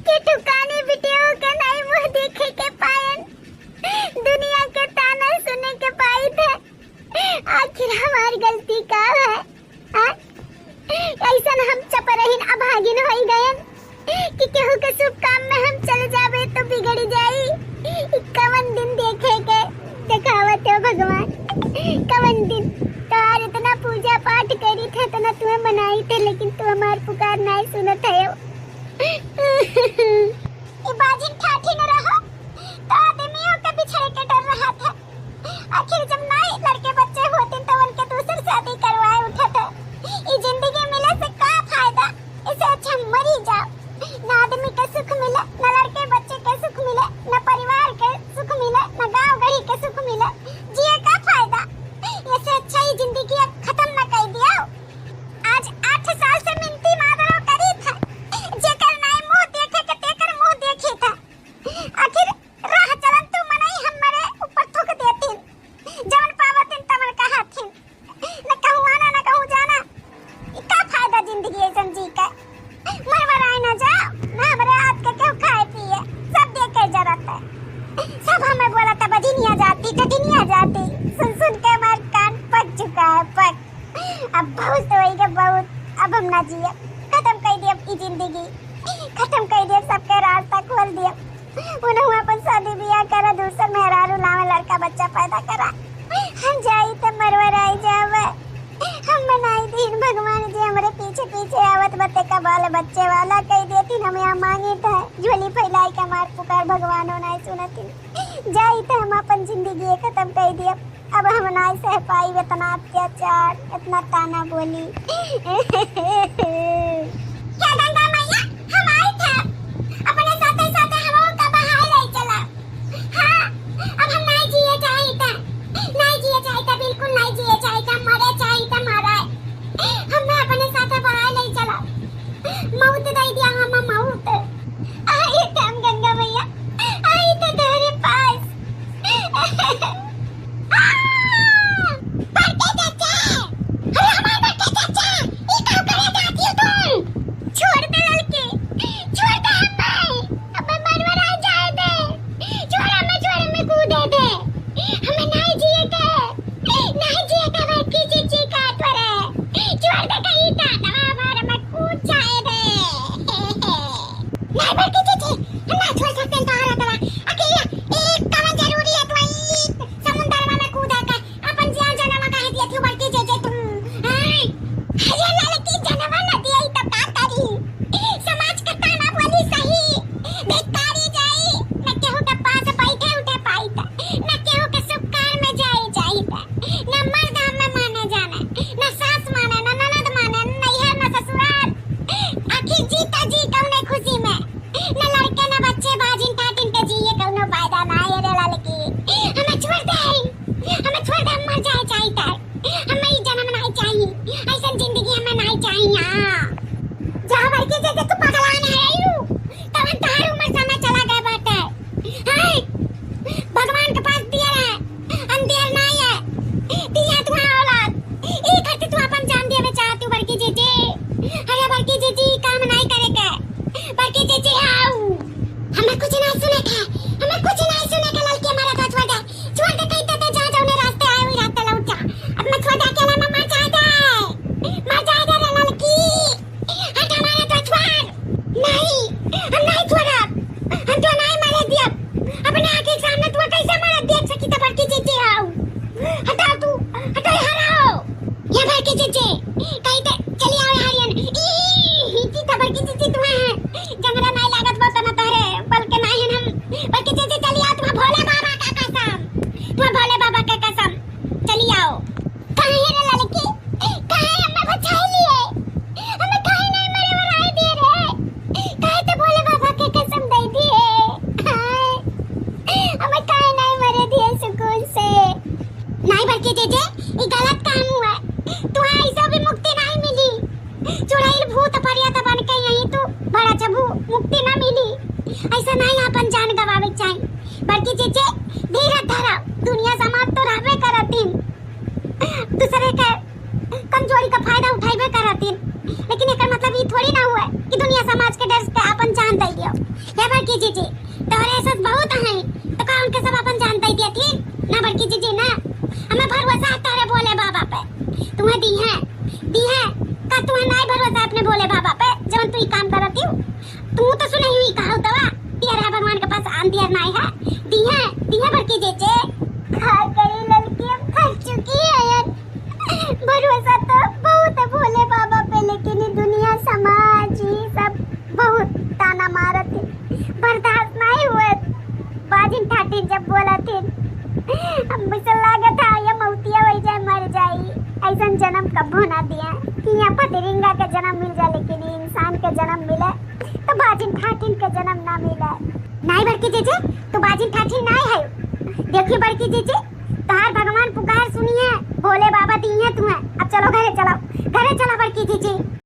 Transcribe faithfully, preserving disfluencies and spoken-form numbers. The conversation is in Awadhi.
कि ठुकानी बिटियों के नाई मुँह देखे के पायन, दुनिया के ताना सुने के पाई थे। आखिर हमार गलती का है? हाँ? ऐसन हम चपरहिन अभागिन होई गयन कि केहू के शुभ काम में हम चल जाबे तो बिगड़ जाई। ई कवन दिन देखे के देखावत हो भगवान, कवन दिन? तोहार इतना पूजा पाठ करी थे, इतना तुम्हें मनाई थे, लेकिन तू हमार पुकार नाई सुनत है। ई बाजिन ठाठी न रहो, तो आदमियों के बिछड़े के डर रहा था। आखिर जब नाई लड़के बच्चे होते तो उनके दूसर शादी करवाए उठत। ई जिंदगी मिले से का फायदा? इसे अच्छा मरी जाओ। ना आदमी के सुख मिले, ना लड़के बच्चे के सुख मिले, ना परिवार के सुख मिले, ना गांव गढ़ी के सुख मिले। जिए का फायदा? इसे अच्छा ई जिंदगी अब खत्म न कर दिया। आज आठ साल से मिनती मादरो करी था, जेकर नाई मुंह देखे के तेकर मुंह देखी था। आखिर राह चलन तू मनई हमरे ऊपर थूक देतिन, जवन पावतिन तवन कहतिन। न कहूँ आना, न कहूँ जाना, ई का फायदा जिंदगी ऐसन जी के? मरवराए न जाओ, न हमरे हाथ के केहू खाए पिए, सब दे के जरत है। सब हमें बोला था, "बजिनिया जाती, ठठिनिया जाती।" सुन सुन के हमार कान पक चुका है, पक। अब बहुत होई गे, बहुत। अब हम ना जिए, खत्म कर दिए ई जिंदगी, खत्म कर दिए, सबके रास्ता खोल दिए। उन्हें अपन शादी ब्याह करा, दूसर मेहरारू लावे, लड़का बच्चा पैदा करा। हम जाई त मरवराई जावे। हम मनाई दीन भगवान जी हमरे पीछे पीछे आवत बा, तेका बाल बच्चे वाला कई देतीन, हम यहाँ मांगी त झोली फैलाई के हमार पुकार भगवानो नाई सुनतीन। जाई त हम अपन जिंदगी खत्म कर दिए। अब हम नाई सह पाई इतना अत्याचार, इतना ताना बोली। हे गंगा मैया, हम आई थे, अपने साथे साथे हमहू का बहाई ले चला। हाँ, अब हम नाई जिए चाहित, नाई जिए चाहित, बिल्कुल नाई जिए चाहित, मरे चाहित, मरे। हमें अपने साथे बहाई ले चला, मौत दे दिया हम मौत। आई थे हम गंगा मैया, आई थे तेरे पास। आ! बड़के चाचा! अरे हमार बड़के चाचा! ई का करे जाती हो तुम? छोड़ दे ललकी, छोड़ दे हमें, हमें मरवरा जाए दे। छोड़ हमें, छोड़ हमें कूदे दे। हमें नहीं जिए के, नहीं जिए के बड़की जीजी का तोरे। छोड़ दे कहीं का, हमार हमें कूद जाए दे। नहीं बड़की जीजी, हम ना छोड़ सकते हैं तोहरा तोरा अकेला। एक कवन जरूरी है तू ई समुंदरवा में कूदे के? अपन जिया जनवा काहे दिए थी बड़की जीजी तुम? हैं? अरे ललकी जनवा न दिए तो का करी? समाज के ताना बोली सही, धिक्कारी जाई, न केहू के पास बैठे उठे पाई त, न केहू के सुख कार में जाई जाई त, न मर्द हमें माने जाने, न सास माने, न ननद माने, न नैहर, न ससुराल। आखिर जीता जी कौने खुशी में? न लड़के, न बच्चे, बाजिन टाटिन के जिए कौनो फायदा ना है रे ललकी। हमें छोड़ दे, हमें छोड़ दे, हम मर जाए चाहित। हमें ई जन्म नहीं चाहिए, ऐसन जिंदगी हमें नहीं चाहिए। हाँ। जहाँ बड़की जीजी तू पगला नहीं रही हूँ, तब तोहार उम्र समय चला गए बाटे। हैं? भगवान के पास दिया रहे, अंधेर नहीं है। दिया तू औलाद, ई खातिर तू अपन जान दिए में चाहत तू बड़की जीजी। अरे बड़की जीजी, काम नहीं करे के। बड़की जीजी, आओ। हमें कुछ नहीं सुने के, हमें कुछ नहीं सुने के, ललकी हमारा तो छोड़ दे, छोड़ दे, कहीं तो जा, जौने रास्ते आए, वही रास्ते लौट जा। अब मैं छोड़ दे, अकेला में मर जाए दे, मर जाए दे रे ललकी। हट हमारा तो छोड़। नहीं, हम नहीं छोड़ब, हम तो नहीं मरे दियब। अपने आँखी के सामने तू कैसे मरत देख सकी तो बड़की जीजी आओ। हटाओ तू, हटाओ, हराओ। ये बड़की जीजी, कहीं ते चली आओ यार, ये ई, ई, ई, तो बड़की जीजी तुम्हें है। जंगला नहीं लागत बा, तना तोहरे बल के नहीं हम। बड़की जीजी चली आओ, तुम्हें भोले बाबा का कसम, तुम्हें भोले बाबा का कसम, चली आओ। काहे रे ललकी, काहे हमें बचाई लिए? हमें काहे नहीं मरे वराई दिए रे? काहे ते भोले बाबा के कसम दे दिए? हाय, हमें काहे नहीं मरे दिए सुकून से? नहीं बड़की जीजी, ई गलत काम हुआ। तुहां ऐसा भी मुक्ति नहीं मिली। चुड़ैल भूत परियत बन के यहीं तू भड़ा चबू, मुक्ति ना मिली। ऐसा नहीं अपन जान गवावे के चाही। बड़की जीजी, धीरज धरा, दुनिया समाज तो रहबे करतीन, दूसरे के कमजोरी का फायदा उठाइबे करतीन, लेकिन एकर मतलब ई थोड़ी ना हुआ कि दुनिया समाज के डर से अपन जान दे दियो। जीजी, तोहरे ऐसे बहुत हैं, तो का उनके सब अपन जान दे दिया थी? ना बड़की जीजी ना, हमें भरोसा है तोहरे भोले बाबा पे। तुम्हें दी है, दी है, का तुम्हें नाई भरोसा है अपने भोले बाबा पे, जवन तू ई काम करत ही? तू तो सुने ही कहा तवा, दिया रहा भगवान के पास आन दिया नाई है, दी है, दी है बड़की जीजी। का करी ललकी, अब थक चुकी है यार। भरोसा तो बहुत है भोले बाबा पे, लेकिन ये दुनिया, समाज, ये सब बहुत ताना मारत है, बर्दाश्त नहीं हुए। बाजिन ठाटिन जब बोलत है, हम मुझे लागत है ये मौतिया वही जाए, मर जाई। ऐसन जन्म कबो ना दिया कि यहाँ पतरिंगा के जन्म मिल जाए, लेकिन ये इंसान के जन्म मिले तो बाजिन ठाटिन के जन्म ना मिले। नहीं बड़की जीजी, तू बाजिन ठाटिन नहीं है। देखिए बड़की जीजी, तोहार भगवान पुकार सुनिए, भोले बाबा दिए तुम्हें। अब चलो घरे चलो, घरे चलो बड़की जीजी।